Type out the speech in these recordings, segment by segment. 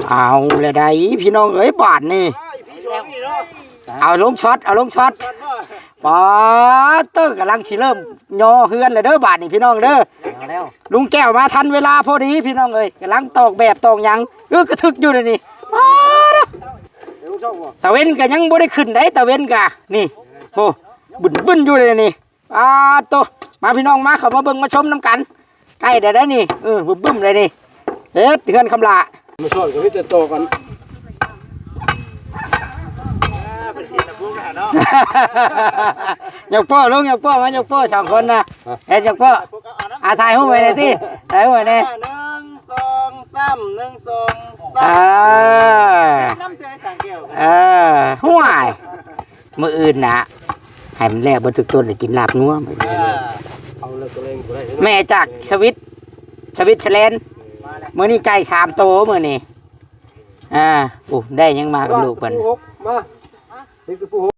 ເອົາແລ້ວໃດ໋ພີ່ນ້ອງເອີຍ ບາດນີ້ ເອົາລົງຊັອດ ເອົາລົງຊັອດ ປາດເຕີ ກຳລັງຊິເລີ່ມຍໍເຮືອນແລ້ວເດີ ບາດນີ້ພີ່ນ້ອງເດີ. ເອົາແລ້ວ ລຸງແກ້ວມາທັນເວລາພໍດີພີ່ນ້ອງເອີຍ ກຳລັງຕອກແບບຕອກຫຍັງ ເອີ ກະຖືກຢູ່ເດນີ້ ປາດ ຕາເວັນກະຍັງບໍ່ໄດ້ຂຶ້ນໃດ໋ ຕາເວັນກະ ນີ້ ໂອ້ ບຶ້ນໆຢູ່ເດນີ້. ປາດໂຕ ມາພີ່ນ້ອງມາ ເຂົ້າມາເບິ່ງມາຊົມນຳກັນ ໃກ້ແລ້ວໄດ໋ນີ້ ເອີ ບຶ້ມໆໄດ໋ນີ້ ເຮັດເຮືອນຄຳຫຼ້າ ມາຊ້ອນກັນ ມີແຕ່ຕໍ່ກັນ ຍົກໂປ້ລຸງ ຍົກໂປ້ ມາຍົກໂປ້ສອງຄົນນະ ຮະ ເຮັດຍົກໂປ້ ອ່າ ຖ່າຍຮູບໄວ້ແດ່ຕິ ຖ່າຍຮູບໄວ້ແດ່ ໜຶ່ງ ສອງ ສາມ ໜຶ່ງ ສອງ ສາມ ອ່າ ນຳເສືອໃຫ້ສາງແກ້ວ ເອີ ຫ້ວຍ ມື້ອື່ນນະ ໃຫ້ມັນແລ້ວເບິດທຸກຕົ້ນ ໄດ້ກິນລາບງົວມື້ອື່ນ ເອົາເລີກກໍເລີຍບໍ່ໄດ້ ແມ່ຈາກສະວິດ ສະວິດເຊີແລນ ມື້ນີ້ໄກ່ສາມໂຕມື້ນີ້ ອ່າ ໂອ້ ໄດ້ຫຍັງມາກັບລູກເພິ່ນ ມາ ນີ້ຄືປູຫົກ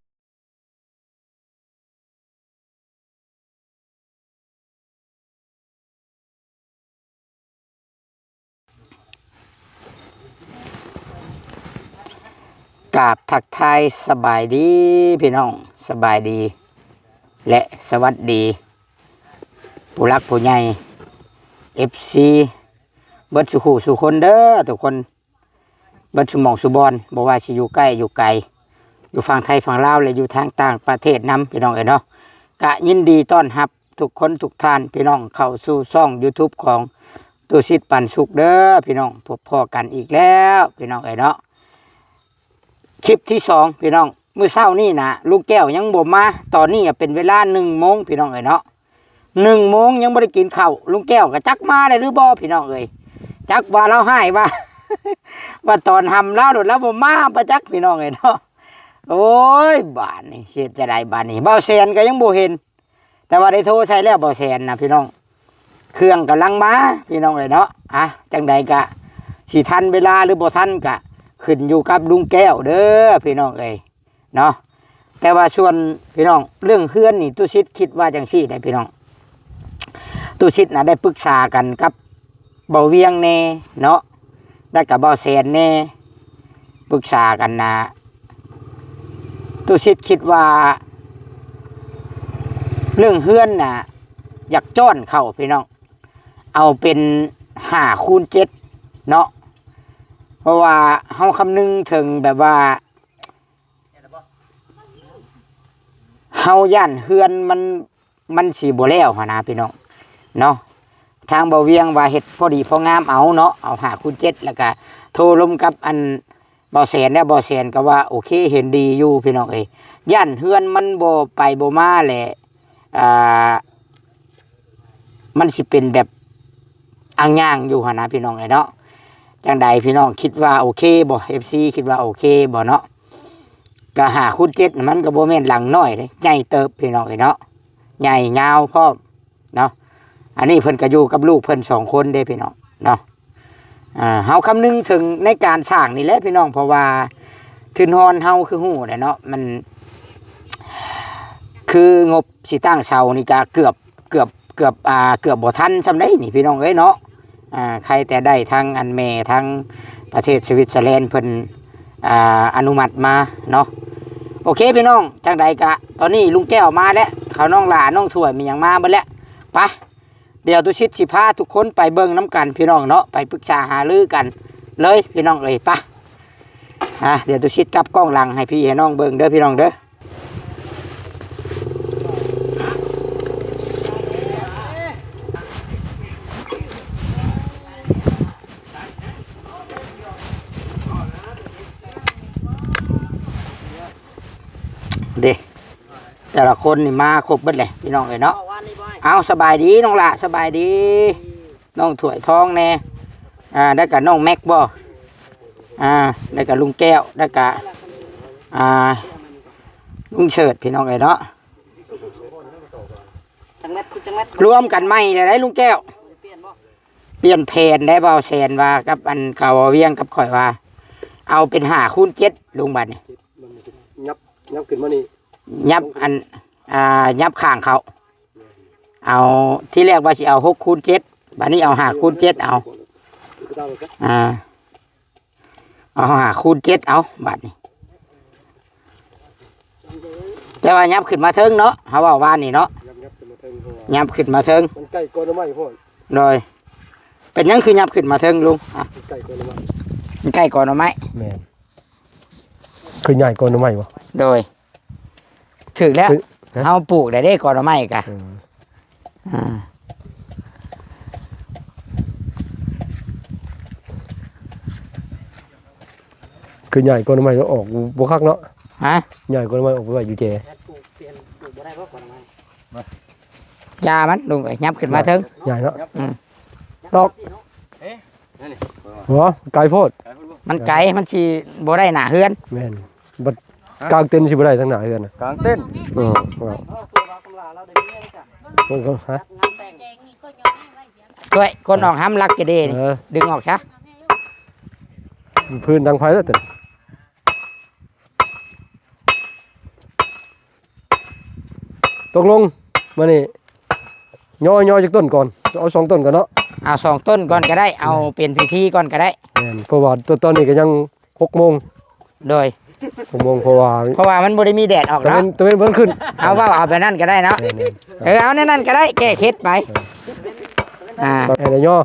ກາບທັກທາຍສະບາຍດີພີ່ນ້ອງ ສະບາຍດີ ແລະ ສະຫວັດດີ ຜູ້ຫຼັກຜູ້ໃຫຍ່ ເອັຟຊີ ເບິດສູ່ຄູ່ສູ່ຄົນເດີ ທຸກຄົນ ເບິດຊຸໝ່ອງຊຸບ່ອນ ບໍ່ວ່າຊິຢູ່ໃກ້ຢູ່ໄກ ຢູ່ຝັ່ງໄທຝັ່ງລາວ ແລະ ຢູ່ທາງຕ່າງປະເທດນຳ ພີ່ນ້ອງເອີຍເນາະ. ກະຍິນດີຕ້ອນຮັບທຸກຄົນທຸກທ່ານ ພີ່ນ້ອງ ເຂົ້າສູ່ຊ່ອງຢູທູບຂອງຕູ້ສິດປັນສຸກເດີພີ່ນ້ອງ. ພົບພໍ້ກັນອີກແລ້ວພີ່ນ້ອງເອີຍເນາະ ຄລິບທີສອງພີ່ນ້ອງ. ມື້ເຊົ້ານີ້ນະ ລຸງແກ້ວຍັງບໍ່ມາ ຕອນນີ້ເປັນເວລາໜຶ່ງໂມງ ພີ່ນ້ອງເອີຍເນາະ. ໜຶ່ງໂມງຍັງບໍ່ໄດ້ກິນເຂົ້າ ລຸງແກ້ວກໍຈັກມາໄດ້ຫຼືບໍ່ພີ່ນ້ອງເອີຍ. ຈັກວ່າລາວຮ້າຍວ່າ ວ່າຕອນຮຳລາວໂລດລາວບໍ່ມາປະຈັກພີ່ນ້ອງເອີຍເນາະ. ໂອ້ຍ ບາດນີ້ຊິເຮັດຈັ່ງໃດບາດນີ້ ບ່າວແສນກໍຍັງບໍ່ເຫັນ ແຕ່ວ່າໄດ້ໂທໃສ່ແລ້ວບ່າວແສນນະພີ່ນ້ອງ ເຄື່ອງກຳລັງມາພີ່ນ້ອງເອີຍເນາະ. ອ່ະ ຈັ່ງໃດກະຊິທັນເວລາຫຼືບໍ່ທັນກະຂຶ້ນຢູ່ກັບລຸງແກ້ວເດີພີ່ນ້ອງເອີຍ. ເນາະ ແຕ່ວ່າສ່ວນພີ່ນ້ອງເລື່ອງເຮືອນນີ້ ຕຸສິດຄິດວ່າຈັ່ງຊີ້ໄດ໋ພີ່ນ້ອງ. ຕຸສິດນະໄດ້ປຶກສາກັນກັບບ່າວວຽງແດ່ເນາະ ແລ້ວກະບ່າວແສນແດ່ ປຶກສາກັນນະ ຕຸສິດຄິດວ່າເລື່ອງເຮືອນນະ ຢາກຈ້ອນເຂົ້າພີ່ນ້ອງ ເອົາເປັນຫ້າຄູນເຈັດເນາະ ເພາະວ່າເຮົາຄຳນຶງເຖິງແບບວ່າ ເຮົາຢ້ານເຮືອນມັນ ມັນຊິບໍ່ແລ້ວຫັ້ນນະພີ່ນ້ອງເນາະ. ທາງບ່າວວຽງວ່າເຮັດພໍດີພໍງາມເອົາເນາະ ເອົາຫ້າຄູນເຈັດ ແລ້ວກະໂທລົມກັບອັນບ່າວແສນ ແລ້ວບ່າວແສນກໍວ່າໂອເຄ ເຫັນດີຢູ່ພີ່ນ້ອງເອີຍ. ຢ້ານເຮືອນມັນບໍ່ໄປບໍ່ມາແຫຼະ ອ່າ ມັນຊິເປັນແບບອ່າງຍ່າງຢູ່ຫັ້ນນະພີ່ນ້ອງເອີຍເນາະ. ຈັ່ງໃດພີ່ນ້ອງຄິດວ່າໂອເຄບໍ່ ເອັຟຊີ ຄິດວ່າໂອເຄບໍ່ເນາະ? ກະຫ້າຄູນເຈັດ ມັນກໍບໍ່ແມ່ນຫຼັງນ້ອຍເດ້ ໃຫຍ່ເຕີບພີ່ນ້ອງເອີຍເນາະ ໃຫຍ່ຍາວພ້ອມເນາະ. ອັນນີ້ເພິ່ນກໍຢູ່ກັບລູກເພິ່ນສອງຄົນເດ້ພີ່ນ້ອງເນາະ. ອ່າ ເຮົາຄຳນຶງເຖິງໃນການສ້າງນີ້ແຫຼະພີ່ນ້ອງ ເພາະວ່າທຶນຮອນເຮົາຄືຮູ້ແຫຼະເນາະ ມັນ ຄືງົບຊິຕັ້ງເສົານີ້ກະເກືອບ ເກືອບ ເກືອບ ອ່າ ເກືອບບໍ່ທັນຊ່ຳໃດນີ້ພີ່ນ້ອງເອີຍເນາະ. ອ່າ ໃຄແຕ່ໄດ້ທາງອັນແມ່ທາງປະເທດສະວິດເຊີແລນເພິ່ນ ອ່າ ອະນຸມັດມາເນາະ. ໂອເຄພີ່ນ້ອງ ຈັ່ງໃດກະຕອນນີ້ລຸງແກ້ວມາແລ້ວ ເຂົານ້ອງຫຼ້ານ້ອງຖ້ວຍມີຫຍັງມາເບິດແລ້ວ ໄປ ດຽວຕຸສິດຊິພາທຸກຄົນໄປເບິ່ງນຳກັນພີ່ນ້ອງເນາະ ໄປປຶກສາຫາລືກັນເລີຍພີ່ນ້ອງເອີຍ. ໄປ ອ່າ ດຽວຕຸສິດກັບກ້ອງຫຼັງໃຫ້ພີ່ໃຫ້ນ້ອງເບິ່ງເດີພີ່ນ້ອງເດີ. ເດ້ ແຕ່ລະຄົນນີ້ມາຄົບເບິດແຫຼະພີ່ນ້ອງເອີຍເນາະ. ເອົາ ສະບາຍດີນ້ອງຫຼ້າ ສະບາຍດີ ນ້ອງຖ້ວຍທອງແດ່ ອ່າ ແລ້ວກະນ້ອງແມັກບໍ່ ອ່າ ແລ້ວກະລຸງແກ້ວ ແລ້ວກະ ອ່າ ລຸງເສີດພີ່ນ້ອງເອີຍເນາະ. ຈັກແມັດ ຈັກແມັດ ລວມກັນໃໝ່ແລ້ວໄດ໋ລຸງແກ້ວ. ປ່ຽນແຜນໄດ້ ບ່າວແສນວ່າກັບອັນເກົ່າ ບ່າວວຽງກັບຂ້ອຍວ່າ ເອົາເປັນຫ້າຄູນເຈັດ ລຸງ ບາດນີ້ ຍັບ ຍັບຂຶ້ນມານີ້ ຍັບອັນ ອ່າ ຍັບຂ້າງເຂົ້າ ເອົາ ທີແລກວ່າຊິເອົາຫົກຄູນເຈັດ ບາດນີ້ເອົາຫ້າຄູນເຈັດ ເອົາ ອ່າ ເອົາຫ້າຄູນເຈັດ ເອົາບາດນີ້ ແຕ່ວ່າຫຍັບຂຶ້ນມາເທິງເນາະ ເຮົາເວົ້າວານນີ້ເນາະ ຫຍັບ ຫຍັບຂຶ້ນມາເທິງ ເພາະວ່າຫຍັບຂຶ້ນມາເທິງ ມັນໃກ້ກອໜໍ່ໄມ້ໂພດ ໂດຍ ເປັນຫຍັງຄືຫຍັບຂຶ້ນມາເທິງລຸງ? ອ່ະ ມັນໃກ້ກອໜໍ່ໄມ້ ມັນໃກ້ກອໜໍ່ໄມ້ ແມ່ນ ຄືໃຫຍ່ກວ່າໜໍ່ໄມ້ບໍ່? ໂດຍ ຖືກແລ້ວ ຄື ຮະ? ເຮົາປູກໄດ້ເດ້ ກອໜໍ່ໄມ້ກະ ເອີ ອ່າ ຄືໃຫຍ່ກວ່າໜໍ່ໄມ້ ອອກບໍ່ຄັກເນາະ ຮະ? ໃຫຍ່ກວ່າໜໍ່ໄມ້ ອອກໄປໄວ້ຢູ່ແຈ ແລ້ວປູກ ປ່ຽນປູກບໍ່ໄດ້ບໍ່ ກອນໄມ້? ຢ່າມັນ ລຸງເອີຍ ຫຍັບຂຶ້ນມາເທິງ ໃຫຍ່ເນາະ ອືມ ຕອກ ເອີ ບໍ່ ໄກໂພດ ມັນໄກ ມັນຊິບໍ່ໄດ້ໜ້າເຮືອນ ແມ່ນ ບັດກາງເຕັນຊິບໍ່ໄດ້ທາງໜ້າເຮືອນນະ ກາງເຕັນ ເອີ ເອີ ເອີ ເອີ ຮະ ໂອ້ຍ ຄົນອອກຫ້ຳລັກຈະເດນີ້ ເອີ ດຶງອອກຊະ ພື້ນດັງໄຟແລ້ວຕົວນີ້ ຕົກລົງ ມານີ້ ຍໍ ຍໍຈັກຕົ້ນກ່ອນ ເອົາສອງຕົ້ນກ່ອນເນາະ ເອົາສອງຕົ້ນກ່ອນກໍໄດ້ ເອົາເປັນພິທີກ່ອນກໍໄດ້ ແມ່ນ ເພາະວ່າຕອນ ຕອນນີ້ກໍຍັງຫົກໂມງ ໂດຍ ຫົກໂມງ ເພາະວ່າ ເພາະວ່າມັນບໍ່ໄດ້ມີແດດອອກເນາະ ຕາເວັນຂຶ້ນ ເຮົາເວົ້າເອົາແບບນັ້ນກໍໄດ້ເນາະ ແມ່ນໆ ເອີ ເອົາແນວນັ້ນກໍໄດ້ ແກ້ເຄັດໄປ ເອີ ອ່າ ໃຫ້ໄດ້ຍໍ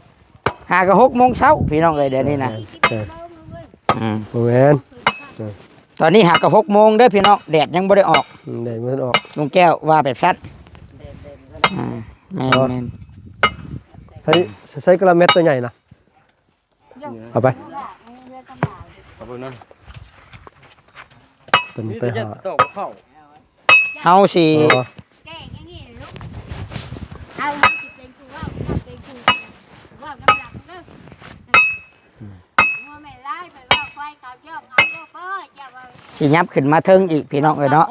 ຫາກໍຫົກໂມງເຊົ້າ ພີ່ນ້ອງເອີຍ ດຽວນີ້ນະ ເອີ ອືມ ບໍ່ແມ່ນ ເອີ ຕອນນີ້ຫາກໍຫົກໂມງເດີພີ່ນ້ອງ ແດດຍັງບໍ່ໄດ້ອອກ ອືມ ແດດບໍ່ທັນອອກ ລຸງແກ້ວວ່າແບບຊັ້ນ ອ່າ ແມ່ນ ເອີ ແມ່ນ ໃຊ້ ໃຊ້ກະລະແມັດຕົວໃຫຍ່ນະ ເອົາໄປ ເອົາໄປນັ້ນ ຕົວນີ້ໄປຫາ ເຮົາຊິ ເອົາ ເຮົາຊິເປັນຜູ້ເວົ້າ ເຈົ້າເປັນຜູ້ເວົ້ານຳຫຼັງເດີ ຫົວແມ່ນຫຼາຍ ໄປເວົ້າຄວາຍເຂົາ ຍ້ອມເອົາບໍ່ພໍ ເຈົ້າວ່າ ຊິຫຍັບຂຶ້ນມາເທິງອີກ ພີ່ນ້ອງເອີຍເນາະ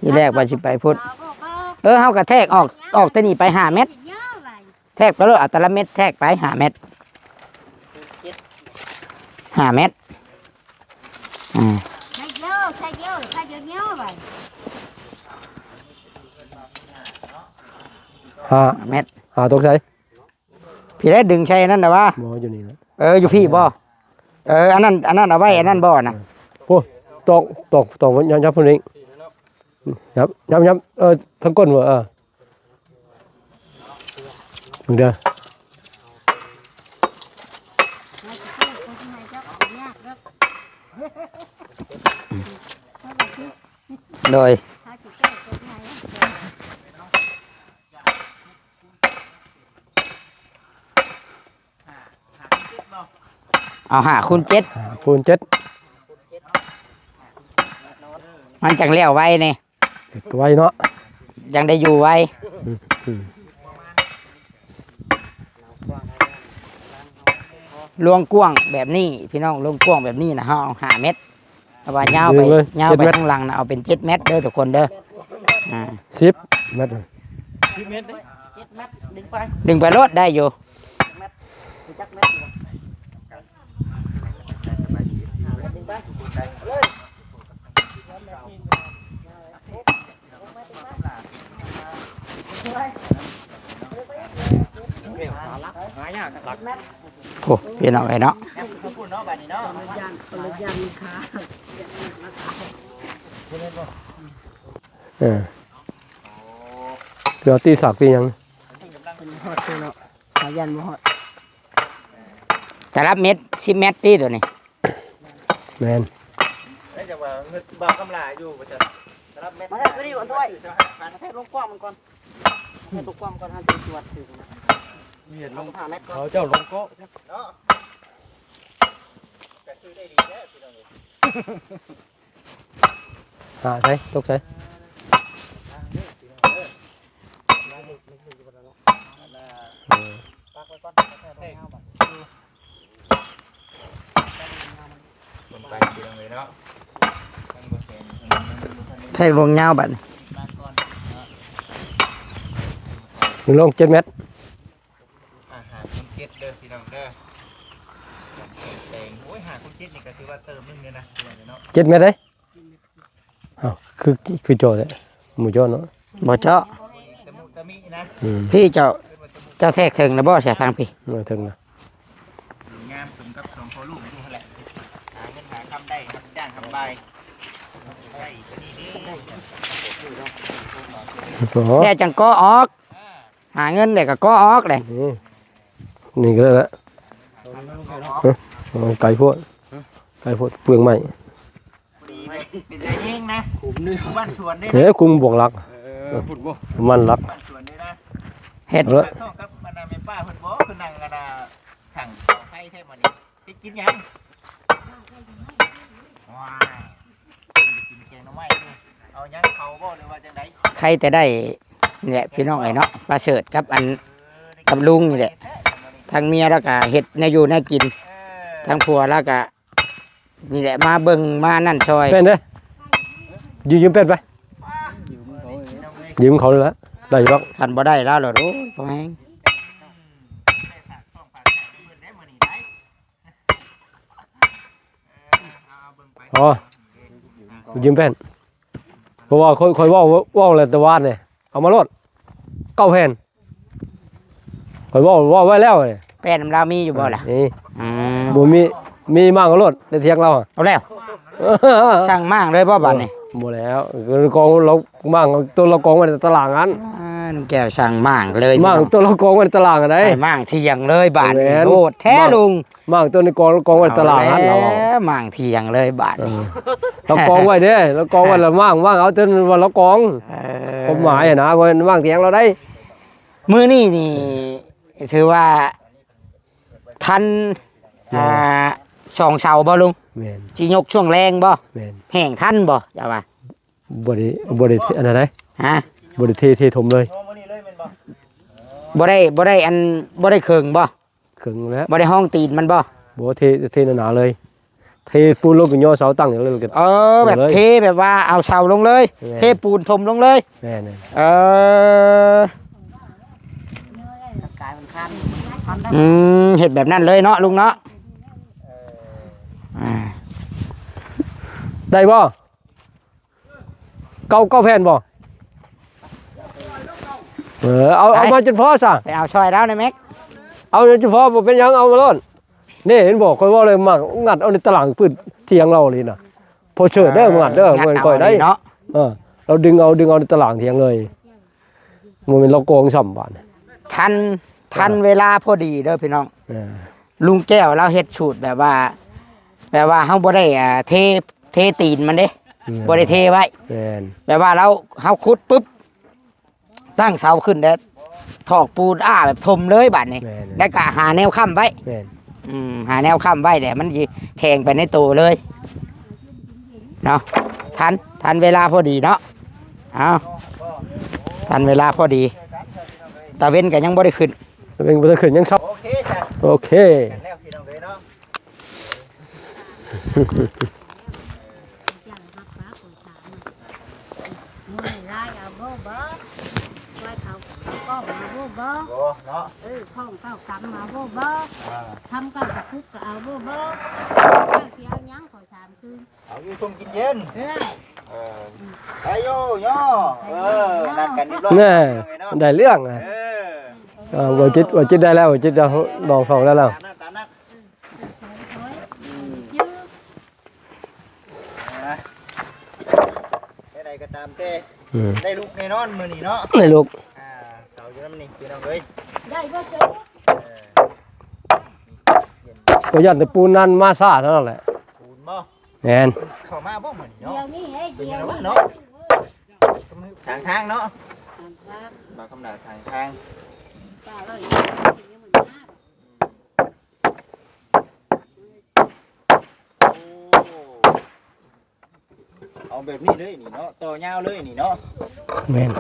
ທີແລກວ່າຊິໄປພຸ້ນ ເອີ ເຮົາກະແທກອອກ ອອກແຕ່ນີ້ໄປຫ້າແມັດ ແທກໄປໂລດ ເອົາແຕ່ລະເມັດແທກໄປຫ້າແມັດ ຫ້າແມັດ ອືມ ຫ້າແມັດ ຫ້າຕົກໃສ? ພີ້ແຫຼະ ດຶງໃສ່ອັນນັ້ນນະວ່າ ບໍ່ ຢູ່ນີ້ແຫຼະ ເອີ ຢູ່ພີ້ບໍ່? ເອີ ອັນນັ້ນ ອັນນັ້ນເອົາໄວ້ ອັນນັ້ນບໍ່ນະ ໂອ້ ຕອກ ຕອກ ຕອກ ຫຍັບ ຫຍັບພຸ້ນອີກ ຫຍັບ ຫຍັບ ຫຍັບ ເອີ ທາງກົ້ນບໍ່ ເອີ ເບິ່ງເດີ ໂດຍ ເອົາຫ້າຄູນເຈັດ ຫ້າຄູນເຈັດ ມັນຈັ່ງແລ້ວໄວນີ້ ເຮັດໄວເນາະ ຈັ່ງໄດ້ຢູ່ໄວ ອືມ ອືມ ລວງກວ້າງແບບນີ້ ພີ່ນ້ອງ ລວງກວ້າງແບບນີ້ນະ ເຮົາເອົາຫ້າແມັດ ເພາະວ່າຍາວໄປ ຍາວໄປທາງຫຼັງນະ ເອົາເປັນເຈັດແມັດເດີທຸກຄົນເດີ ອ່າ ສິບແມັດ ສິບແມັດເດ້ ເຈັດແມັດ ດຶງໄປ ດຶງໄປໂລດ ໄດ້ຢູ່ ໂອ້ ພີ່ນ້ອງເອີຍເນາະ ຄົນລະຢ່າງ ຄົນລະຢ່າງນີ້ຄ່ະ ເອີ ຄືເອົາຕີສາກຕີຫຍັງ ເພິ່ນຮອດເນາະ ຫາຢ້ານບໍ່ຮອດ ຕະລັບເມັດ ສິບແມັດຕິໂຕນີ້ ແມ່ນ ເອີ ຈັ່ງວ່າເງິນບ່າວຄຳຫຼ້າຢູ່ວ່າຊັ້ນ ຕະລັບເມັດ ມາໃສ່ຕົວນີ້ກ່ອນ ໂທ້ຍ ມາໃສ່ລົງກ້ອງມັນກ່ອນ ໃສ່ຕົວກ້ອງກ່ອນ ເຮົາຊິສວດຖືກນະ ວຽນລົງ ເອົາຫ້າແມັດກ່ອນ ເຂົາເຈົ້າລົງເກາະເນາະ ກໍຊື່ໄດ້ດີແທ້ພີ່ນ້ອງເອີຍ. ຫາໃສ ຕົກໃສ ເອີ ແທກລວງຍາວບັດນີ້ ລົງເຈັດແມັດ ອ່າ ຫ້າຄູນເຈັດເດີພີ່ນ້ອງເດີ ແຕງ ໂອ້ຍ ຫ້າຄູນເຈັດນີ້ກໍຖືວ່າເຕີມໜຶ່ງເດີນະ ເຈັດແມັດເດ້ ອ້າວ ຄື ຄືເຈາະແທ້ ບໍ່ເຈາະເນາະ ບໍ່ເຈາະ ຕະມຸຕະມິນະ ອືມ ພີ້ເຈົ້າ ເຈົ້າແທກເທິງແລ້ວບໍ່ ສາຍທາງພີ້ ເທິງນະ ງາມສົມກັບສອງພໍ່ລູກຢູ່ຫັ້ນແຫຼະ ຫາເງິນຫາຄຳໄດ້ ຮັບຈ້າງທຳບາຍ ໄດ້ກໍດີເດ້ ແລ້ວຈັ່ງກໍອອກ ຫາເງິນແລ້ວກໍກໍອອກແຫຼະ. ນີ້ ນີ້ກໍໄດ້ລະ. ຮະ? ເອີ ໄກໂພດ ໄກໂພດ ເປືອງໄມ້. ພໍດີເປັນຕາແຮງນະ ຄຸມເດ້ ບ້ານສວນເດ້ ເອີ ຄຸມບວກຫຼັກ ເອີ ພຸ້ນບໍ່ ມັນຫຼັກ ບ້ານສວນເດ້ນະ ເຮັດ ເອີ ຕ້ອງກັບອັນນັ້ນແມ່ປ້າເພິ່ນບໍ່ ຄືນັ່ງອັນນ່າ ຖັງເສົາໄຟແທ້ມື້ນີ້ ເຮັດກິນຫຍັງ? ວ້າຍ ກິນແກງໜໍ່ໄມ້ ເອົາຫຍັງເຂົາບໍ່ ຫຼືວ່າຈັ່ງໃດ? ໃຄແຕ່ໄດ້ນີ້ແຫຼະພີ່ນ້ອງເອີຍເນາະ ປາເສີດກັບອັນ ກັບລຸງນີ້ແຫຼະ ທາງເມຍລາວກະເຮັດແນວຢູ່ແນວກິນ ເອີ ທາງຜົວລາວກະ ນີ້ແຫຼະ ມາເບິ່ງມານັ້ນຊ່ອຍ ແປ້ນເດ້ ຢືມ ຢືມແປ້ນໄປ ຢືມເຂົາລະ ໄດ້ຢູ່ດອກ ຄັນບໍ່ໄດ້ລາວລະ ໂອ້ຍ ພໍແຮງ ອໍ ຢືມແປ້ນ ເພາະວ່າຂ້ອຍ ຂ້ອຍເວົ້າ ເວົ້າແລ້ວແຕ່ວານນີ້ ເອົາມາໂລດ ເກົ້າແຜ່ນ. ຂ້ອຍເວົ້າ ເວົ້າໄວ້ແລ້ວ ແປ້ນນຳລາວມີຢູ່ບໍ່ລະ? ນີ້ ອືມ ບໍ່ມີ ມີມ້າງເອົາໂລດ ໃນຖຽງລາວ ເອົາແລ້ວ ສັ່ງມ້າງເລີຍບໍ່ບາດນີ້? ບໍ່ແລ້ວ ກອງລາວ ມ້າງໂຕລາວກອງໄວ້ໃນຕະລ່າງຫັ້ນ ອ່າ ລຸງແກ້ວສັ່ງມ້າງເລີຍ ມ້າງໂຕລາວກອງໄວ້ໃນຕະລ່າງຫັ້ນໃດ ໃຫ້ມ້າງຖຽງເລີຍບາດນີ້ ໂຫດແທ້ລຸງ ມ້າງໂຕນີ້ກອງ ກອງໄວ້ຕະລ່າງຫັ້ນ ເອົາແລ້ວ ມ້າງຖຽງເລີຍບາດນີ້ ເອີ ລາວກອງໄວ້ເດ້ ລາວກອງໄວ້ລະມ້າງ ມ້າງເອົາແຕ່ວ່າລາວກອງ ເອີ ຄວາມໝາຍຫັ້ນນະ ບໍ່ແມ່ນມ້າງຖຽງລາວໃດ. ມື້ນີ້ນີ້ຖືວ່າທັນ ແມ່ນ ອ່າ ສອງເສົາບໍ່ລຸງ? ແມ່ນ ຊິຍົກຊ່ວງແລງບໍ່? ແມ່ນ ແຫ້ງທັນບໍ່ເຈົ້າວ່າ? ບໍ່ໄດ້ ບໍ່ໄດ້ອັນນັ້ນໃດ ຮະ ບໍ່ໄດ້ເທ ເທຖົມເລີຍ ບໍ່ໄດ້ ບໍ່ໄດ້ອັນ ບໍ່ໄດ້ເຄິ່ງບໍ່? ເຄິ່ງແລ້ວ ບໍ່ໄດ້ຮອງຕີນມັນບໍ່? ບໍ່ ເທ ເທໜາໆເລີຍ ເທປູນລົງກໍຍໍເສົາຕັ້ງເລີຍ ເອີ ແບບເທແບບວ່າເອົາເສົາລົງເລີຍ ແມ່ນ ເທປູນຖົມລົງເລີຍ ແມ່ນ ເອີ ອືມ ເຮັດແບບນັ້ນເລີຍເນາະລຸງເນາະ ອ່າ ໄດ້ບໍ່? ເກົ້າ ເກົ້າແຜ່ນບໍ່? ເອີ ເອົາ ໄປ ເອົາມາຈົນພໍຊະ ໄປເອົາຊ່ອຍລາວແດ່ແມັກ ເອົາຈົນພໍ ບໍ່ເປັນຫຍັງ ເອົາມາໂລດ. ນີ້ເຫັນບໍ່ ຂ້ອຍເວົ້າແລ້ວ ມາງັດເອົາໃນຕະລ່າງພື້ນຖຽງລາວນີ້ນະ ພໍເສີດເດີ ອ່າ ມາງັດເດີ ບໍ່ແມ່ນຂ້ອຍໃດ ເນາະ ເອີ ລາວດຶງເອົາ ດຶງເອົາໃນຕະລ່າງຖຽງເລີຍ ບໍ່ແມ່ນລາວກອງຊ້ຳບາດ ທັນ ທັນເວລາພໍດີເດີພີ່ນ້ອງ ເອີ ລຸງແກ້ວລາວເຮັດສູດແບບວ່າ ແບບວ່າເຮົາບໍ່ໄດ້ ອ່າ ເທ ເທຕີນມັນເດ້ ແມ່ນ ບໍ່ໄດ້ເທໄວ້ ແມ່ນ ແບບວ່າລາວ ເຮົາຂຸດປຶບ ຕັ້ງເສົາຂຶ້ນແລ້ວຖອກປູນອ້າແບບຖົມເລີຍບາດນີ້ ແມ່ນ ແລ້ວກະຫາແນວຄ້ຳໄວ້ ແມ່ນ ອືມ ຫາແນວຄ້ຳໄວ້ແຫຼະ ມັນຊິແຂງໄປໃນໂຕເລີຍເນາະ ທັນ ທັນເວລາພໍດີເນາະ ເອົາ ທັນເວລາພໍດີ ຕາເວັນກະຍັງບໍ່ໄດ້ຂຶ້ນ ຕາເວັນບໍ່ໄດ້ຂຶ້ນ ຍັງເຊົ້າ ໂອເຄ ໂອເຄ ກັນແລ້ວພີ່ນ້ອງເອີຍເນາະ. ນ້ອຍຫຼາຍເອົາບໍ່ບໍ່ ວ່າເອົາກ້ອງມາບໍ່ບໍ່ ບໍ່ເນາະ ເອີ ຂອງເກົ່າກຳມາບໍ່ບໍ່ ອ່າ ທຳເກົ່າກະປຸກກະເອົາບໍ່ບໍ່ ເຈົ້າຊິເອົາຫຍັງ ຂ້ອຍຖາມຄືນ ເອົາຢູ່ຊຸ່ມກິນເຢັນ ເອີ ເອີ ໄດ້ຢູ່ເນາະ ເອີ ນັດກັນຮຽບຮ້ອຍ ແນ່ ເນາະ ໄດ້ເລື່ອງ ເອີ ເອີ ບໍ່ຈິດ ບໍ່ຈິດໄດ້ແລ້ວ ບໍ່ຈິດໄດ້ລອງທ້ອງໄດ້ແລ້ວ ຕາມນັ້ນ ຕາມນັ້ນ ອືມ ອ່າ ແນວໃດກໍຕາມແຕ່ ອືມ ໄດ້ລຸກແນ່ນອນມື້ນີ້ເນາະ ໄດ້ລຸກ ອ່າ ເສົາຢູ່ນຳນີ້ພີ່ນ້ອງເອີຍ ໄດ້ບໍ່ເຈົ້າ ເອີ ກໍຢ້ານແຕ່ປູນນັ້ນມາຊ້າເທົ່ານັ້ນແຫຼະ ປູນບໍ່ ແມ່ນ ເຂົ້າມາບໍ່ມື້ນີ້ເນາະ ດຽວນີ້ເອີຍ ດຽວນີ້ເນາະ ທາງທາງເນາະ ທາງທາງ ມາຄຳໜ້າທາງທາງ ໂອ້ ເອົາແບບນີ້ເລີຍນີ້ເນາະ ຕໍ່ຍາວເລີຍນີ້ເນາະ ແມ່ນ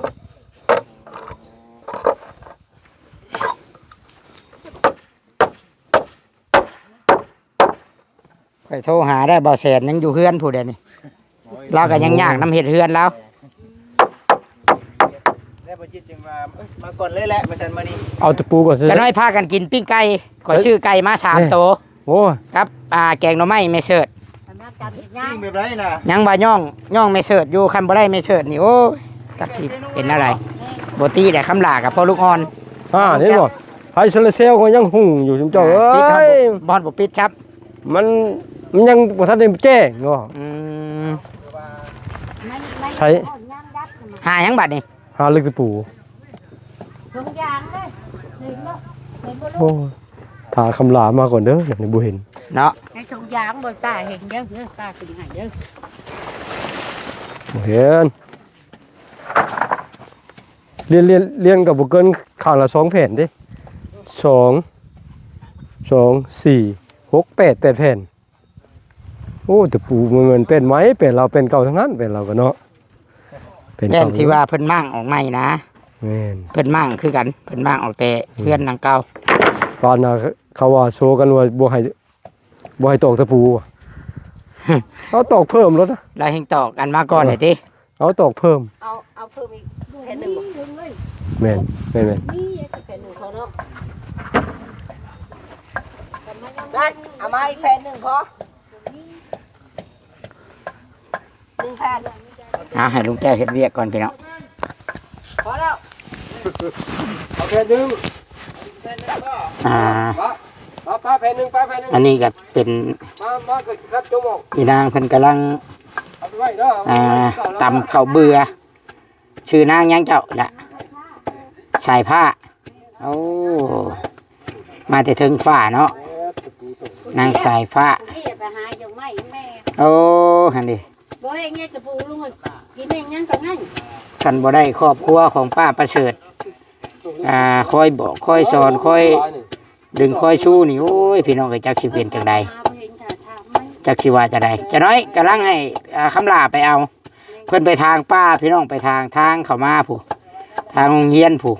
ຂ້ອຍໂທຫາໄດ້ ບ່າວແສນຍັງຢູ່ເຮືອນຜູ້ໃດນີ້ ໂອ້ຍ ລາວກໍຍັງຍາກນຳເຮັດເຮືອນລາວ ແລ້ວບໍ່ຈິດຈຶ່ງວ່າ ເອີ ມາກ່ອນເລີຍແຫຼະ ວ່າຊັ້ນມື້ນີ້ ເອົາຕະປູກ່ອນ ຈະໜ້ອຍພາກັນກິນປີ້ງໄກ່ ຂ້ອຍຊື້ໄກ່ມາສາມໂຕ ໂອ້ຍ ກັບ ອ່າ ແກງໜໍ່ໄມ້ແມ່ເສີດ ປີ້ງແບບໃດນະ ຍັງວ່າຍ້ອງ ຍ້ອງແມ່ເສີດຢູ່ ຄັນບໍ່ໄດ້ແມ່ເສີດນີ້ ໂອ້ຍ ຈັກຊິເປັນແນວໃດ ບໍ່ຕິແຫຼະ ຄຳຫຼ້າກັບພໍ່ລູກອ່ອນ ອ່າ ນີ້ບໍ່ ໄຟໂຊລາເຊວກໍຍັງຫຸ່ງຢູ່ ຊຸມເຈົ້າເອີຍ ບໍ່ ບໍ່ປິດຄັບ ມັນ ມັນຍັງບໍ່ທັນໄດ້ແຈ້ງເນາະ. ອືມ ໃຊ້ ຫາຫຍັງບາດນີ້? ຫາເຫຼັກຕະປູ. ຖົງຢາງເດ້ ເຫັນບໍ່? ເຫັນບໍ່ລູກ? ໂອ້ ຖ້າຄຳຫຼາມາກ່ອນເດີ ດຽວນີ້ບໍ່ເຫັນເນາະ. ໃນຖົງຢາງບໍ່ ຕາເຫັນເດີ ເອີ ຕາຂຶ້ນໃຫ້ເດີ. ບໍ່ເຫັນ. ລຽນ ລຽນ ລຽນກໍບໍ່ເກີນຂ້າງລະສອງແຜ່ນເດ້ ສອງ ສອງ ສີ່ ຫົກ ແປດ ແປດແຜ່ນ. ໂອ້ ຕະປູ ບໍ່ແມ່ນແປ້ນໃໝ່ ແປ້ນລາວ ແປ້ນເກົ່າທັງນັ້ນ ແປ້ນລາວກໍເນາະ ແປ້ນ ແປ້ນເກົ່າ ທີ່ວ່າເພິ່ນມ້າງອອກໃໝ່ນະ. ແມ່ນ ເພິ່ນມ້າງຄືກັນ ເພິ່ນມ້າງອອກແຕ່ ອືມ ເຮືອນຫຼັງເກົ່າ. ປານນະ ເຂົາວ່າໂຊກັນວ່າບໍ່ໃຫ້ ບໍ່ໃຫ້ຕອກຕະປູ ເອົາຕອກເພີ່ມໂລດນະ. ລາວແຮ່ງຕອກອັນມາກ່ອນ ເອີ ນີ້ຕິ. ເອົາຕອກເພີ່ມ ເອົາ ເອົາເພີ່ມອີກແຜ່ນໜຶ່ງບໍ່? ແມ່ນ ແມ່ນໆ ມີແຜ່ນໜຶ່ງພໍເນາະ. ນັ້ນ ເອົາມາອີກແຜ່ນໜຶ່ງພໍ ໜຶ່ງແຜ່ນ. ອ່າ ໃຫ້ລຸງແກ້ວເຮັດວຽກກ່ອນພີ່ນ້ອງ ພໍແລ້ວ ເອົາແຜ່ນໜຶ່ງ ແຜ່ນໜຶ່ງພໍ. ອ່າ ປະ ປະ ປະແຜ່ນໜຶ່ງ ປະແຜ່ນໜຶ່ງ. ອັນນີ້ກໍເປັນ ມາ ມາກໍຄັດຈົບອອກ. ອີນາງເພິ່ນກຳລັງ ເອົາໄປໄວ້ເນາະ ອ່າ ເອົາໄວ້ ຕຳເຂົ້າເບືອ. ຊື່ນາງຫຍັງເຈົ້າລະ? ສາຍຟ້າ. ໂອ້ ມາແຕ່ເທິງຟ້າເນາະ ນາງສາຍຟ້າ. ນີ້ໄປຫາຢາກໄມ້ແມ່. ໂອ້ ຫັ້ນເດ ບໍ່ແຫ້ງເຮັດກະປູລຸງເອີຍ ກິນແມ່ງຫຍັງກໍນັ້ນ. ຄັນບໍ່ໄດ້ຄອບຄົວຂອງປ້າປະເສີດ ອ່າ ຄອຍບອກຄອຍສອນ ຄອຍດຶງຄອຍຊູນີ້ ໂອ້ຍ ພີ່ນ້ອງເອີຍ ຈັກຊິເປັນຈັ່ງໃດ ຈັກຊິວ່າຈັ່ງໃດ. ຈານ້ອຍກຳລັງໃຫ້ ອ່າ ຄຳຫຼ້າໄປເອົາ ເພິ່ນໄປທາງປ່າ ພີ່ນ້ອງ ໄປທາງ ທາງເຂົ້າມາພຸ້ນ ທາງໂຮງຮຽນພຸ້ນ.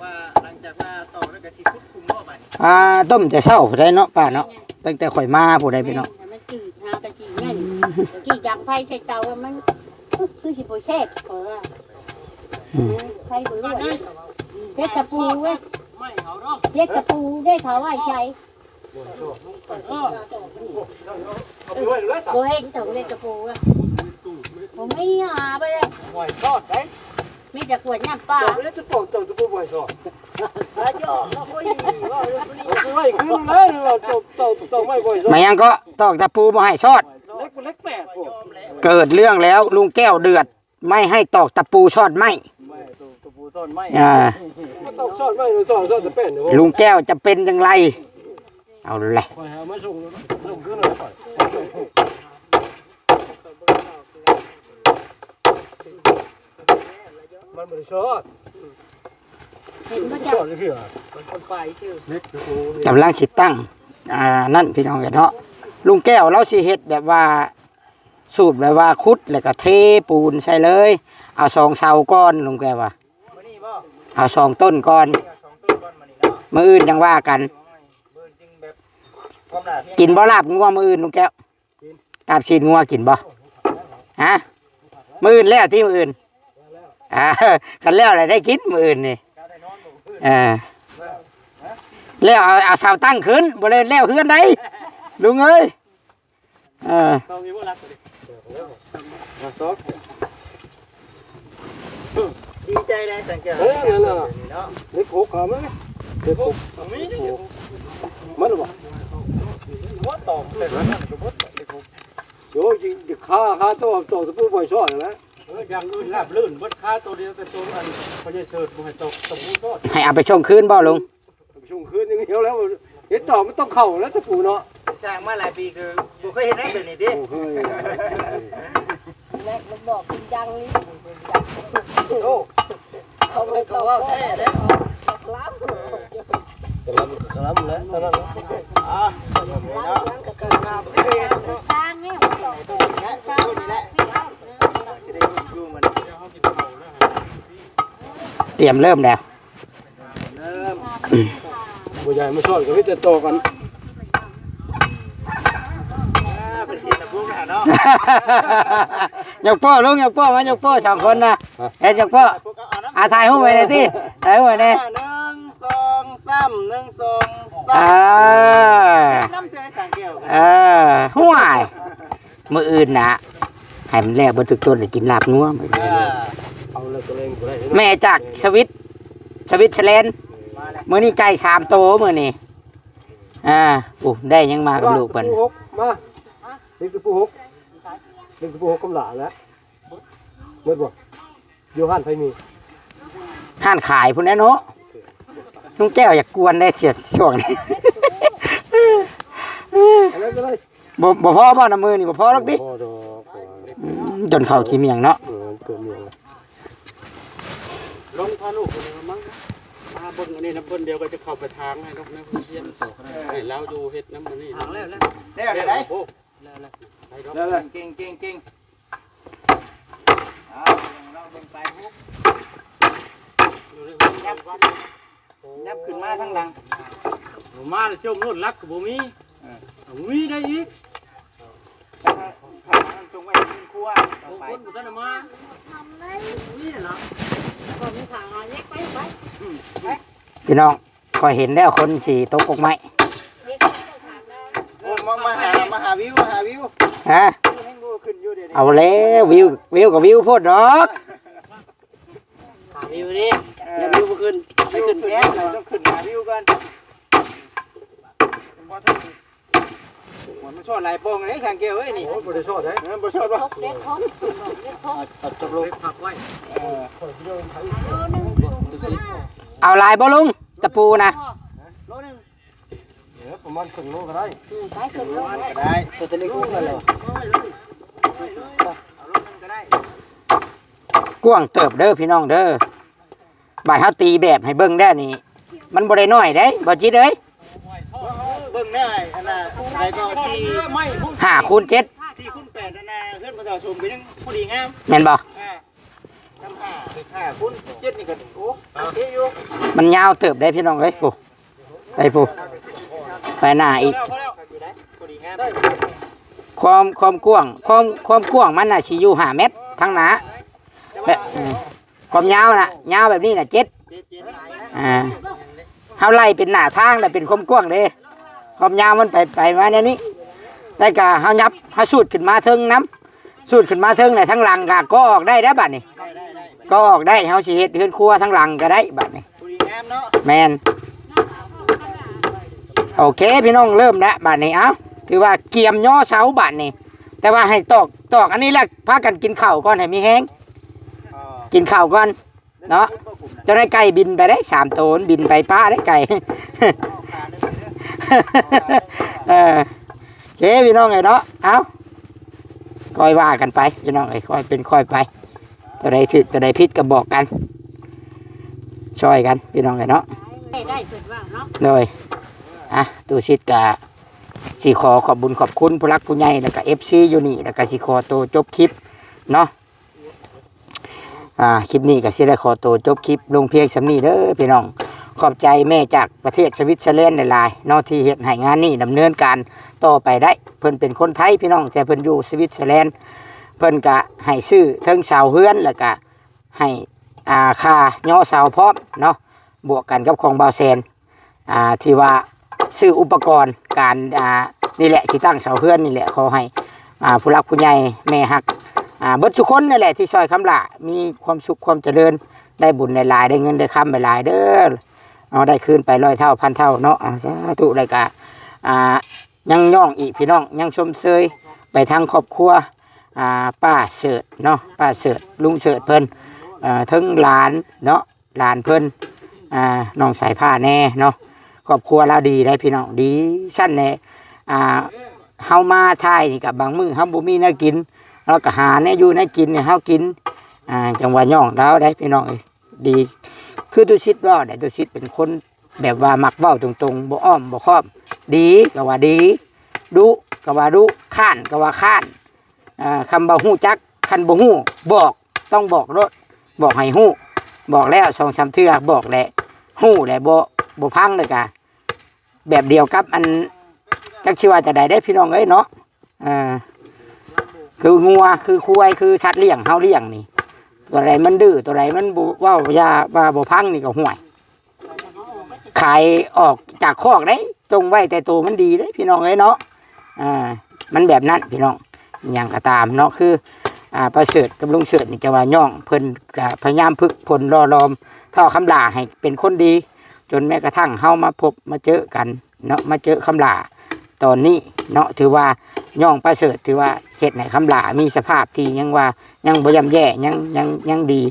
ວ່າຫຼັງຈາກວ່າຕອກແລ້ວກໍຊິຂຸດຂຸມເນາະ ບາດນີ້. ອ່າ ຕົ້ມແຕ່ເຊົ້າພຸ້ນໃດເນາະ ປ້າເນາະ ຕັ້ງແຕ່ຂ້ອຍມາພຸ້ນໃດພີ່ນ້ອງ. ແມ່ນ ມັນຈືດ ຫາກະຈີ່ແມ່ນ ຈີ່ດັງໄຟໃສ່ເຕົາ ມັນຄືຊິບໍ່ແຊບ ຂ້ອຍວ່າ. ອືມ ໄຟບໍ່ລວດ ເຮັດຕະປູເວີຍ ເຮັດຕະປູໄດ້ ຖ້າໄວ້ໃສ່ ບໍ່ເຫັນເຖິງເລັກກະປູ ບໍ່ມີ ຫາໄປເລີຍ ຫອຍຊອດໄດ໋ ມີແຕ່ຂວດນ້ຳປາ ເຈົ້າບໍ່ໄດ້ຈະປອກເຈົ້າຈະບໍ່ຫອຍຊອດ ເອົາໄປໄວ້ຄືນແລ້ວ ເຈົ້າ ເຈົ້າ ເຈົ້າໄມ້ຫອຍຊອດ ມາຫຍັງເກາະ ຕອກຕະປູບໍ່ໃຫ້ຊອດ ເລັກ ເລັກແປດພຸ້ນ ເກີດເລື່ອງແລ້ວ ລຸງແກ້ວເດືອດ ໄມ່ໃຫ້ຕອກຕະປູຊອດໄມ້ ແມ່ນ ຕະ ຕະປູຊອດໄມ້ ອ່າ ມັນຕ້ອງຊອດໄມ້ ຊອດ ຊອດແຕ່ແປ້ນເດ້ ລຸງແກ້ວຈະເປັນຢ່າງໄລ ເອົາແຫຼະ ຂ້ອຍຫາມາສົ່ງ ສົ່ງຄືນເລີຍ ມັນບໍ່ໄດ້ຊອດ ເຫັນບໍ່ ຊອດເທື່ອ ມັນຄົນໄປຊື່ ເລັກຢູ່ ກຳລັງຊິຕັ້ງ ອ່າ ນັ້ນ ພີ່ນ້ອງເອີຍເນາະ ລຸງແກ້ວລາວຊິເຮັດແບບວ່າ ສູດແບບວ່າຂຸດແລ້ວກໍເທປູນໃສ່ເລີຍ ເອົາສອງເສົາກ່ອນ ລຸງແກ້ວວ່າ ມື້ນີ້ບໍ່ ເອົາສອງຕົ້ນກ່ອນ ເອົາສອງຕົ້ນກ່ອນມື້ນີ້ເນາະ ມື້ອື່ນຈັ່ງວ່າກັນ ມື້ອື່ນຈຶ່ງແບບ ຄວາມໜ້າພຽງ ກິນບໍ່ລາບງົວມື້ອື່ນ ລຸງແກ້ວ ກິນ ລາບຊີ້ນງົວກິນບໍ່ ຮະ ມື້ອື່ນແລ້ວຕິ ມື້ອື່ນ ອ່າ ຄັນແລ້ວແຫຼະໄດ້ກິນມື້ອື່ນນີ້ ເຈົ້າໄດ້ນອນບໍ່ມື້ອື່ນ ເອີ ແລ້ວເອົາ ເອົາເສົາຕັ້ງຂຶ້ນ ບໍ່ໄດ້ແລ້ວເຮືອນໃດ ລຸງເອີຍ. ເອີ ຕ້ອງມີບໍ່ລັກ ດີໃຈໄດ໋ສັງແກ້ວ ເອີ ນັ້ນນະ ເນາະ ເຫຼັກຫົກເອົາມາ ເຫຼັກຫົກ ມີເຫຼັກຫົກ ມັນບໍ່ ຫົວຕອກ ແຕ່ນັ້ນກໍບໍ່ເຫຼັກຫົກ ໂອ້ຍ ຢ່າຄາ ຄາໂຕ ຕອກຕະປູບໍ່ຊອດນະ ເອີ ຢ່າງອື່ນລາບລື່ນເບິດ ຄາໂຕດຽວ ແຕ່ໂຕອັນ ພະຍາເສີດບໍ່ໃຫ້ຕອກຕະປູຊອດ ໃຫ້ເອົາໄປສົ່ງຄືນບໍ່ລຸງ? ໄປສົ່ງຄືນຢ່າງດຽວແລ້ວ ເຮັດຕໍ່ມັນຕ້ອງເຂົ້າແລ້ວຕະປູເນາະ ສ້າງມາຫຼາຍປີຄືບໍ່ເຄີຍເຮັດແນວແບບນີ້ຕິ ບໍ່ເຄີຍ ແລກມັນບອກເປັນຢ່າງນີ້ ໂອ້ ເຂົາບໍ່ຕ້ອງເວົ້າແທ້ເດ້ ກະລຳ ກະລຳແຫຼະ ເທົ່ານັ້ນແຫຼະ ອ່າ ກະລຳນັ້ນກະເກີດມາບໍ່ເຄີຍເນາະ ທາງນີ້ ຕຽມເລີ່ມແລ້ວ ບໍ່ຢາກໃຫ້ມາສອນກໍມີແຕ່ຕໍ່ກັນ ອ່າ ເປັນເຮັດນະພວກນັ້ນເນາະ ຍົກໂປ້ລຸງ ຍົກໂປ້ ມາຍົກໂປ້ສອງຄົນນະ ຮະ ເຮັດຍົກໂປ້ ອ່າ ຖ່າຍຮູບໄວ້ແດ່ຕິ ຖ່າຍຮູບໄວ້ແດ່ ອ່າ ໜຶ່ງ ສອງ ສາມ ໜຶ່ງ ສອງ ສາມ ອ່າ ນຳເສືອສາງແກ້ວ ເອີ ຫ້ວຍ ມື້ອື່ນນະ ໃຫ້ມັນແລ້ວເບິດທຸກຕົ້ນ ແລ້ວກິນລາບງົວມື້ອື່ນ ເອີ ເອົາເລີຍ ຕົວເອງບໍ່ໄດ້ເນາະ ແມ່ຈາກສະວິດ ສະວິດເຊີແລນ ມາແລ້ວ ມື້ນີ້ໄກ່ສາມໂຕມື້ນີ້. ອ່າ ໂອ້ ໄດ້ຫຍັງມາກັບລູກເພິ່ນ? ຕະປູຫົກ ມາ ນີ້ຕະປູຫົກ ນີ້ຕະປູຫົກກຳຫຼາແລ້ວ ໝົດບໍ່? ຢູ່ຮ້ານໃຜມີ? ຮ້ານຂາຍພຸ້ນແຫຼະເນາະ. ລຸງແກ້ວຢາກກວນໄດ໋ ຊ່ວງນີ້ ເອົາເລີຍ ເອົາເລີຍ. ບໍ່ ບໍ່ພໍບໍ່ ນຳມືນີ້ບໍ່ພໍດອກຕິ? ບໍ່ພໍດອກ. ອືມ ຈົນເຂົ້າຂີ້ໝ້ຽງເນາະ. ເອີ ຕົວໝ້ຽງ. ລົງພາລູກເພິ່ນມາ ມາເບິ່ງອັນນີ້ນຳເພິ່ນ ດຽວກໍຈະເຂົ້າໄປຖາງໃຫ້ດອກ ໃນໂຮງຮຽນ ໃຫ້ລາວຢູ່ເຮັດນຳອັນນີ້. ຖາງແລ້ວ ແລ້ວ ແລ້ວ ແລ້ວ ໄດ້ ໄດ້ ໄດ້ດອກ ເກັ່ງໆໆ. ເອົາ ເບິ່ງໄປພຸ້ນ ຍັບຂຶ້ນມາທາງຫຼັງ ເອົາມາແລ້ວ ຈົ່ມໂລດ ຫຼັກກໍບໍ່ມີ. ເອີ ເອົາ ມີໄດ້ອີກ ຖ້າ ຖ້າມັນຈົ່ງໄວ້ເທິງຄົວຕໍ່ໄປ ຄົນບໍ່ທັນໄດ້ມາ ມີແຫຼະເນາະ ບໍ່ມີທາງເອົາແຍກໄປ ໄປ ພີ່ນ້ອງ. ຂ້ອຍເຫັນແລ້ວຄົນຊິຕົກກົກໄມ້. ໂອ້ ມາ ມາຫາ ມາຫາວິວ ມາຫາວິວ. ຮະ? ເອົາແລ້ວ ວິວ ວິວກໍວິວໂພດດອກ. ຫາວິວເດ້ ເອີ ຢ່າວິວບໍ່ຂຶ້ນ ໄປຂຶ້ນແພງ ຕ້ອງຂຶ້ນຫາວິວກ່ອນ. ມັນຊອດຫຼາຍປ່ອງເດ້ ຊ່າງແກ້ວເອີຍນີ້. ໂອ້ຍ ບໍ່ໄດ້ຊອດເດ້. ເອີ ບໍ່ຊອດບໍ່? ເຫຼັກຫົກ ເຫຼັກຫົກ ເອີ ເອົາຈົກລົງ ເຫຼັກພັກໄວ້. ເອີ ເອົາຫຼາຍບໍ່ລຸງ ຕະປູນະ? ໂລໜຶ່ງ ເອີ ປະມານເຄິ່ງໂລກໍໄດ້. ອືມ ໄປເຄິ່ງໂລກໍໄດ້ ກໍໄດ້ ເອົາໂລໜຶ່ງກໍໄດ້. ກວ້າງເຕີບເດີພີ່ນ້ອງເດີ. ບາດເຮົາຕີແບບໃຫ້ເບິ່ງແລ້ວນີ້ ມັນບໍ່ໄດ້ນ້ອຍເດ້ ບໍ່ຈິດເອີຍ. ເບິ່ງແນ່ ອັນນ່າ ໄດ້ກໍສີ່ ຫ້າຄູນເຈັດ ສີ່ຄູນແປດ ອັນນ່າ ເຮືອນບໍ່ເຖົ້າສົມກໍຍັງພໍດີງາມ ແມ່ນບໍ່? ອ່າ ທຳຫ້າ ຫ້າຄູນເຈັດນີ້ກໍ ໂອ້ ໂອເຄຢູ່. ມັນຍາວເຕີບເດ້ພີ່ນ້ອງເອີຍ ພຸ້ນ ໄປພຸ້ນ ໄປໜ້າອີກ. ພໍດີງາມ ຄວາມ ຄວາມກວ້າງ ຄວາມ ຄວາມກວ້າງມັນນະຊິຢູ່ຫ້າແມັດທາງໜ້າ. ແບບ ຄວາມຍາວນະ ຍາວແບບນີ້ນະ ເຈັດ ອ່າ ເຮົາໄລ່ເປັນໜ້າທາງ ແລ້ວເປັນຄວາມກວ້າງເດ້ ຄວາມຍາວມັນໄປ ໄປມາແນວນີ້ ແລ້ວກະເຮົາຫຍັບ ເຮົາສູດຂຶ້ນມາເທິງນຳ ສູດຂຶ້ນມາເທິງ ແລ້ວທາງຫຼັງກະກໍອອກໄດ້ເດ້ບາດນີ້ ກໍອອກໄດ້ ເຮົາຊິເຮັດເຮືອນຄົວທາງຫຼັງກະໄດ້ບາດນີ້. ພໍດີງາມເນາະ. ແມ່ນ ໂອເຄ ພີ່ນ້ອງ ເລີ່ມແລ້ວບາດນີ້. ເອົ້າ ຖືວ່າກຽມຍໍເສົາບາດນີ້ ແຕ່ວ່າໃຫ້ຕອກ ຕອກອັນນີ້ແຫຼະ ພາກັນກິນເຂົ້າກ່ອນໃຫ້ມີແຮງ ກິນເຂົ້າກ່ອນເນາະ. ເຈົ້ານາຍໄກ່ບິນໄປເດ້ ສາມໂຕ ມັນບິນໄປປະເດ້ໄກ່. ເອີ ໂອເຄ ພີ່ນ້ອງເອີຍເນາະ. ເອົ້າ ຄ່ອຍວ່າກັນໄປ ພີ່ນ້ອງເອີຍ ຄ່ອຍເປັນຄ່ອຍໄປ. ຕົວໃດຖືກຕົວໃດຜິດກໍບອກກັນ ຊ່ອຍກັນ ພີ່ນ້ອງເອີຍເນາະ. ໄດ້ ໄດ້ເພິ່ນວ່າເນາະ. ໂດຍ ອ່ະ ຕູ້ສິດກະຊິຂໍຂອບບຸນຂອບຄຸນຜູ້ຫຼັກຜູ້ໃຫຍ່ ແລ້ວກະເອັຟຊີຢູ່ນີ້ ແລ້ວກະຊິຂໍໂຕຈົບຄລິບເນາະ. ອ່າ ຄລິບນີ້ກໍຊິໄດ້ຂໍໂຕຈົບຄລິບລົງພຽງສ່ຳນີ້ເດີພີ່ນ້ອງ. ຂອບໃຈແມ່ຈາກປະເທດສະວິດເຊີແລນຫຼາຍໆເນາະ ທີ່ເຮັດໃຫ້ງານນີ້ດຳເນີນການຕໍ່ໄປໄດ້. ເພິ່ນເປັນຄົນໄທພີ່ນ້ອງ ແຕ່ເພິ່ນຢູ່ສະວິດເຊີແລນ ເພິ່ນກະໃຫ້ຊື້ເທິງເສົາເຮືອນ ແລ້ວກະໃຫ້ ອ່າ ຄ່າຍໍເສົາພ້ອມເນາະ ບວກກັນກັບຂອງບ່າວແສນ ອ່າ ທີ່ວ່າຊື້ອຸປະກອນການ ອ່າ ນີ້ແຫຼະ ຊິຕັ້ງເສົາເຮືອນນີ້ແຫຼະ. ຂໍໃຫ້ ອ່າ ຜູ້ຫຼັກຜູ້ໃຫຍ່ແມ່ຮັກ ອ່າ ເບິດທຸກຄົນນີ້ແຫຼະ ທີ່ຊ່ອຍຄຳຫຼ້າ ມີຄວາມສຸກຄວາມຈະເລີນ ໄດ້ບຸນຫຼາຍໆ ໄດ້ເງິນໄດ້ຄຳຫຼາຍໆເດີເນາະ ໄດ້ຄືນໄປຮ້ອຍເທົ່າພັນເທົ່າເນາະ. ເອົາ ສາທຸ. ແລ້ວກະ ອ່າ ຍັງຍ້ອງອີກພີ່ນ້ອງ ຍັງຊົມເຊີຍໄປທາງຄອບຄົວ ອ່າ ປ້າເສີດເນາະ ປ້າເສີດ ລຸງເສີດເພິ່ນ ເອີ ເຖິງຫຼານເນາະ ຫຼານເພິ່ນ ອ່າ ນ້ອງສາຍຟ້າແດ່ເນາະ. ຄອບຄົວລາວດີໄດ໋ພີ່ນ້ອງ ດີຊັ້ນແຫຼະ. ອ່າ ເຮົາມາຖ່າຍນີ້ກະບາງມື້ເຮົາບໍ່ມີແນວກິນ ລາວກະຫາແນວຢູ່ແນວກິນໃຫ້ເຮົາກິນ ອ່າ ຈັ່ງວ່າຍ້ອງລາວໄດ໋ພີ່ນ້ອງເອີຍ. ດີ ຄືຕຸສິດເວົ້າໄດ໋ ຕຸສິດເປັນຄົນແບບວ່າມັກເວົ້າຕົງໆ ບໍ່ອ້ອມບໍ່ຄ້ອມ. ດີກໍວ່າດີ ດຸກໍວ່າດຸ ຄ້ານກໍວ່າຄ້ານ. ອ່າ ຄຳວ່າຮູ້ຈັກ ຄັນບໍ່ຮູ້ບອກ ຕ້ອງບອກໂລດ ບອກໃຫ້ຮູ້. ບອກແລ້ວສອງສາມເທື່ອ ບອກແຫຼະ ຮູ້ແຫຼະ ບໍ່ ບໍ່ຟັງເລີຍກະ ແບບດຽວກັບອັນ ຈັກຊິວ່າຈັ່ງໃດເດ້ພີ່ນ້ອງເອີຍເນາະ. ອ່າ ຄືງົວ ຄືຄວາຍ ຄືສັດລ້ຽງເຮົາລ້ຽງນີ້ ຕົວໃດມັນດື້ ຕົວໃດມັນບໍ່ເວົ້າ ຢ່າວ່າບໍ່ຟັງນີ້ກໍ ຫ້ວຍ ຂາຍອອກຈາກຄອກເດ້ ຈົ່ງໄວ້ແຕ່ໂຕມັນດີເດ້ພີ່ນ້ອງເອີຍເນາະ. ອ່າ ມັນແບບນັ້ນພີ່ນ້ອງ. ຫຍັງກໍຕາມເນາະ ຄື ອ່າ ປ້າເສີດກັບລຸງເສີດນີ້ ຈະວ່າຍ້ອງເພິ່ນກະພະຍາຍາມຝຶກຝົນຫຼໍ່ຫຼອມທ້າວຄຳຫຼ້າໃຫ້ເປັນຄົນດີ ຈົນແມ້ກະທັ້ງເຮົາມາພົບມາເຈີກັນເນາະ ມາເຈີຄຳຫຼ້າຕອນນີ້ເນາະ ຖືວ່ານ້ອງປະເສີດ ຖືວ່າເຮັດໃຫ້ຄຳຫຼ້າມີສະພາບທີ່ຍັງວ່າຍັງບໍ່ຍ່ຳແຍ່ ຍັງ ຍັງ ຍັງດີ.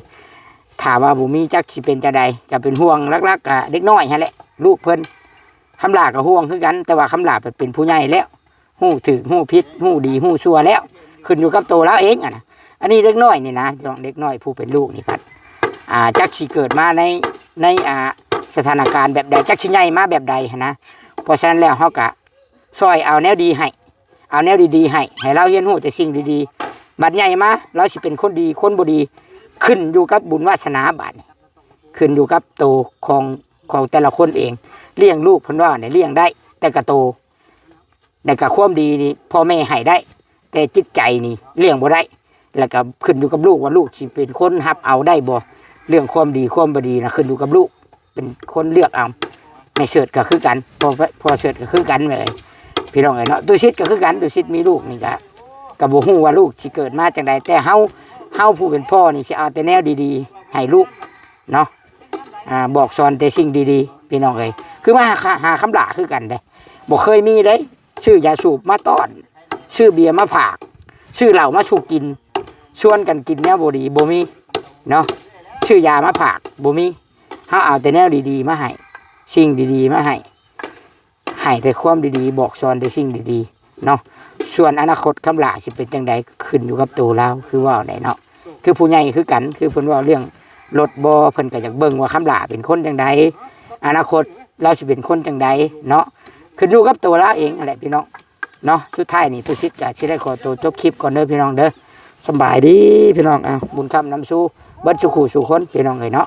ຖ້າວ່າບໍ່ມີຈັກຊິເປັນຈັ່ງໃດ ກໍເປັນຫ່ວງຫຼັກໆ ກໍເດັກນ້ອຍຫັ້ນແຫຼະ ລູກເພິ່ນ. ຄຳຫຼ້າກໍຫ່ວງຄືກັນ ແຕ່ວ່າຄຳຫຼ້າເປັນຜູ້ໃຫຍ່ແລ້ວ ຮູ້ຖືກຮູ້ຜິດ ຮູ້ດີຮູ້ຊົ່ວແລ້ວ ຂຶ້ນຢູ່ກັບໂຕລາວເອງຫັ້ນນະ. ອັນນີ້ເດັກນ້ອຍນີ້ນະ ເດັກນ້ອຍຜູ້ເປັນລູກນີ້ພັດ ອ່າ ຈັກຊິເກີດມາໃນ ໃນ ອ່າ ສະຖານະການແບບໃດ ຈັກຊິໃຫຍ່ມາແບບໃດຫັ້ນນະ. ເພາະສະນັ້ນແລ້ວ ເຮົາກະຊ່ອຍເອົາແນວດີໃຫ້ ເອົາແນວດີໆໃຫ້ ໃຫ້ລາວຮຽນຮູ້ແຕ່ສິ່ງດີໆ. ບັດໃຫຍ່ມາລາວຊິເປັນຄົນດີຄົນບໍ່ດີ ຂຶ້ນຢູ່ກັບບຸນວາສະໜາບາດນີ້ ຂຶ້ນຢູ່ກັບໂຕຂອງ ຂອງແຕ່ລະຄົນເອງ. ລ້ຽງລູກ ເພິ່ນວ່ານີ້ລ້ຽງໄດ້ແຕ່ກະໂຕ ແລະກະຄວາມດີນີ້ພໍ່ແມ່ໃຫ້ໄດ້ ແຕ່ຈິດໃຈນີ້ລ້ຽງບໍ່ໄດ້. ແລະກະຂຶ້ນຢູ່ກັບລູກວ່າລູກຊິເປັນຄົນຮັບເອົາໄດ້ບໍ່. ເລື່ອງຄວາມດີຄວາມບໍ່ດີນະ ຂຶ້ນຢູ່ກັບລູກ ເປັນຄົນເລືອກເອົາ. ແມ່ເສີດກໍຄືກັນ ພໍ່ ພໍ່ເສີດກໍຄືກັນ ແມ່ເອີຍ ພີ່ນ້ອງເອີຍເນາະ. ຕຸສິດກໍຄືກັນ ຕຸສິດມີລູກນີ້ກະ ກໍບໍ່ຮູ້ວ່າລູກຊິເກີດມາຈັ່ງໃດ ແຕ່ເຮົາ ເຮົາຜູ້ເປັນພໍ່ນີ້ຊິເອົາແຕ່ແນວດີໆໃຫ້ລູກເນາະ ອ່າ ບອກສອນແຕ່ສິ່ງດີໆ ພີ່ນ້ອງເອີຍ. ຄືມາຫາ ຫາຄຳຫຼ້າຄືກັນເດ້ ບໍ່ເຄີຍມີເດ້ ຊື້ຢາສູບມາຕ້ອນ ຊື້ເບຍມາຝາກ ຊື້ເຫຼົ້າມາສູ່ກິນ ຊວນກັນກິນແນວບໍ່ດີ ບໍ່ມີເນາະ. ຊື້ຢາມາຝາກ ບໍ່ມີ. ເຮົາເອົາແຕ່ແນວດີໆມາໃຫ້ ສິ່ງດີໆມາໃຫ້ ໃຫ້ແຕ່ຄວາມດີໆ ບອກສອນແຕ່ສິ່ງດີໆເນາະ. ສ່ວນອະນາຄົດຄຳຫຼ້າຊິເປັນຈັ່ງໃດ ຂຶ້ນຢູ່ກັບໂຕລາວ ຄືເວົ້າໄດ້ເນາະ. ຄືຜູ້ໃຫຍ່ຄືກັນ ຄືເພິ່ນເວົ້າເລື່ອງລົດບໍ່ ເພິ່ນກໍຢາກເບິ່ງວ່າຄຳຫຼ້າເປັນຄົນຈັ່ງໃດ ອະນາຄົດລາວຊິເປັນຄົນຈັ່ງໃດເນາະ. ຂຶ້ນຢູ່ກັບໂຕລາວເອງຫັ້ນແຫຼະ ພີ່ນ້ອງເນາະ. ສຸດທ້າຍນີ້ ຕຸສິດກໍຊິໄດ້ຂໍໂຕຈົບຄລິບກ່ອນເດີ ພີ່ນ້ອງເດີ. ສຳບາຍດີ ພີ່ນ້ອງ. ເອົາ ບຸນຄຳນຳສູ່ເບິດສູ່ຄູ່ສູ່ຄົນ ພີ່ນ້ອງເອີຍເນາະ.